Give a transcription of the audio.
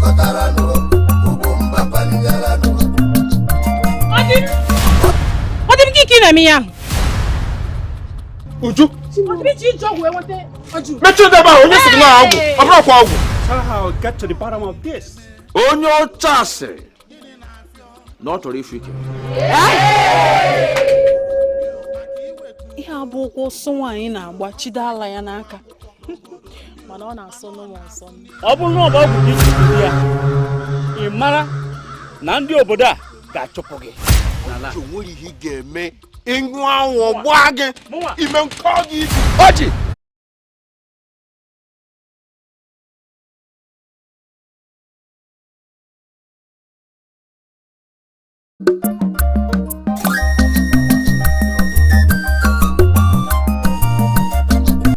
Gbakọtara nụ ugwu mba paligaranụ. Ọ dị m ka ị na-eme ihe ahụ. Uju. Ọ dị m iche iji ọgwụ enweta ọjụ. Mechie ebe ahụ, onye sị gị na ọgwụ ọ bụrụkwa ọgwụ. Tell her I'll get to the bottom of this. Onye ọcha sịrị na ọ chọrọ ifu ike. Ihe a bụ ụkwụ ọsọ nwaanyị na-agba chido ala ya n'aka, mana ọ na-asọ n'ụmụ nsọ. Ọ bụrụ na ọ bụ ọgwụ gị jiri ya, ị mara na ndị obodo a ga-achụpụ gị n'ala. O nwere ihe ị ga-eme, ịṅụ anwụ gbaa gị ime nkọ gị ibu Ọjị.